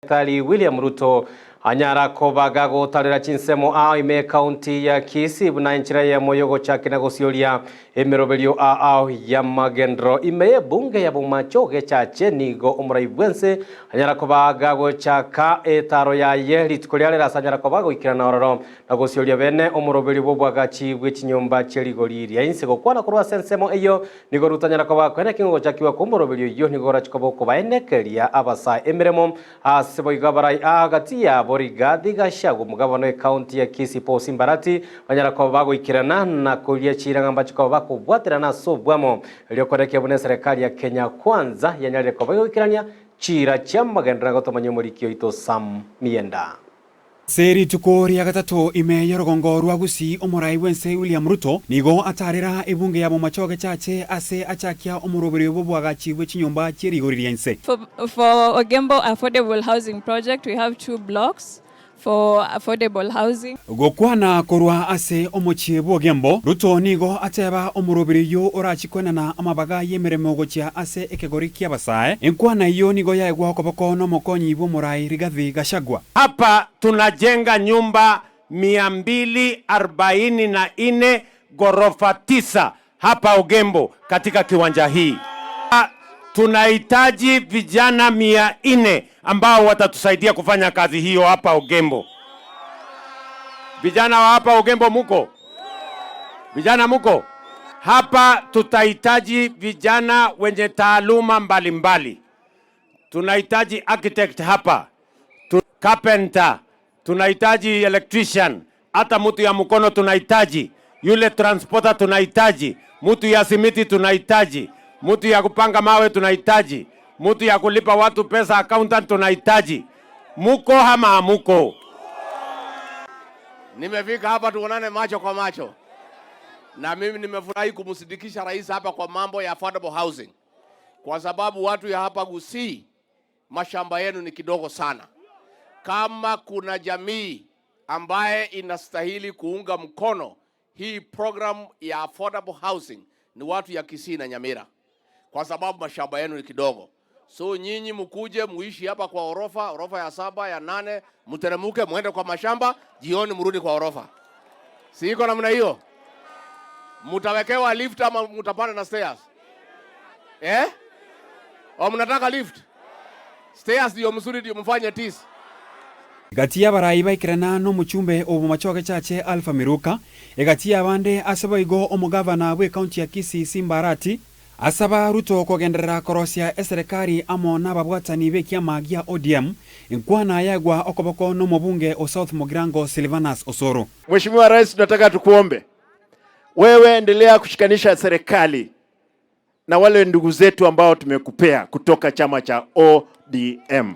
Daktari William Ruto anyara kobaga gotarera chinsemo ao ime county ya Kisii buna enchera ya moyo gochakina gosioria emeroberio ao ya magendro ime ebunge ya Bomacho gechache nigo omorai bwense anyara kobaga gochaka etaro yaye rituko riarera ase anyara kobaga goikirana ororo na gosioria bene omoroberio bobwagachi bwe chinyomba chierigori ria inse gokwana korwa ase ensemo eyo nigo Ruto anyara kobaga kwene kingo gochakiwa komoroberio iyo nigo orachikoba kobaenekeria abasa emeremo ase boigo barai agati ya Rigathi Gachagua mugabano e county ya Kisii Paul Simbarati banyara koba bagoikirana na koria chirang'amba chikoba bakobwaterana ase obwamo riokorekia buna serikali ya Kenya Kwanza yanyarire koba igoikirania chira chia magendera gotomanya omoriki oito Sam Mienda. Seri tuko ria gatatu ime yorogongo rwa Gusii omorai bwense William Ruto nigo atarera ebunge ya Bomachoge chache ase achakia omoroberio bobwagachi bwe chinyomba chierigori ria inse. For Ogembo Affordable Housing Project, we have 2 blocks for affordable housing. Gokwana korwa ase omochie bwogembo Ruto nigo ateba omoroberio orachikwenana amabaga yemeremo gochia ase ekegori kia basae enkwana iyo nigo yaegwa okoboko nomokonyi bwomorai Rigathi Gachagua. Hapa tunajenga nyumba 244 ghorofa 9 hapa Ogembo katika kiwanja hii. Tunahitaji vijana 400 ambao watatusaidia kufanya kazi hiyo hapa Ogembo. Vijana wa hapa Ogembo muko? Vijana muko? Hapa tutahitaji vijana wenye taaluma mbalimbali. Tunahitaji architect hapa, carpenter, tunahitaji electrician, hata mtu ya mkono tunahitaji, yule transporter tunahitaji, mtu ya simiti tunahitaji, mtu ya kupanga mawe tunahitaji, mtu ya kulipa watu pesa accountant tunahitaji. Muko ama hamuko? Nimefika hapa tuonane macho kwa macho. Na mimi nimefurahi kumsindikisha rais hapa kwa mambo ya affordable housing. Kwa sababu watu ya hapa Gusii mashamba yenu ni kidogo sana. Kama kuna jamii ambaye inastahili kuunga mkono hii program ya affordable housing ni watu ya Kisii na Nyamira. Kwa sababu mashamba yenu ni kidogo. So nyinyi mkuje muishi hapa kwa orofa, orofa ya 7, ya 8, mteremuke muende kwa mashamba, jioni mrudi kwa orofa. Si iko namna hiyo? Mtawekewa lift ama mtapanda na stairs? O mnataka lift? Stairs ndio mzuri, ndio mfanye tisi. Gati y'abarai baikirana n'omuchumbe obu Machoge chache Alpha Miruka egati y'abande ase boigo omugavana bwe county ya Kisii Simbarati asaba Ruto kogenderera korosia eserikali amo n'ababwatani b'ekiama gia ODM nkwana yagwa okoboko n'omobunge o South Mugirango Silvanus Osoro. Mheshimiwa Rais, tunataka tukuombe wewe endelea kushikanisha serikali na wale ndugu zetu ambao tumekupea kutoka chama cha ODM.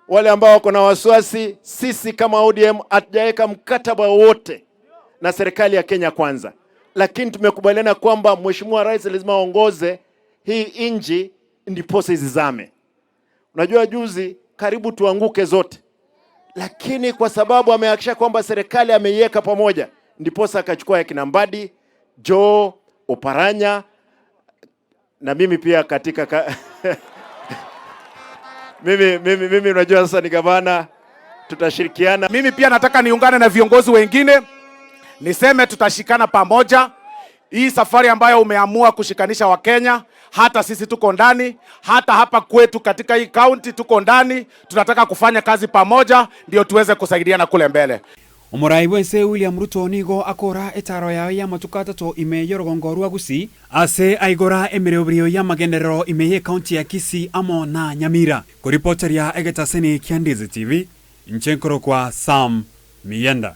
Wale ambao wako na wasiwasi, sisi kama ODM hatujaweka mkataba wote na serikali ya Kenya Kwanza, lakini tumekubaliana kwamba Mheshimiwa Rais lazima aongoze hii inji ndiposa izizame. Unajua juzi karibu tuanguke zote, lakini kwa sababu amehakikisha kwamba serikali ameiweka pamoja, ndiposa akachukua kina Mbadi, Joe, Oparanya na mimi pia katika mimi unajua sasa ni gavana, tutashirikiana. Mimi pia nataka niungane na viongozi wengine niseme tutashikana pamoja. Hii safari ambayo umeamua kushikanisha Wakenya, hata sisi tuko ndani, hata hapa kwetu katika hii county tuko ndani, tunataka kufanya kazi pamoja ndio tuweze kusaidiana kule mbele. Omorai bwense William Ruto nigo akora etaro yao ya matuko atatu ime yorogongo rwa Gusii ase aigora emeroberio ya magenderero ime ye county ya Kisii amo na Nyamira. Kuripoteria egetaseni kia Ndizi TV, nchenkoro kwa Sam Mienda.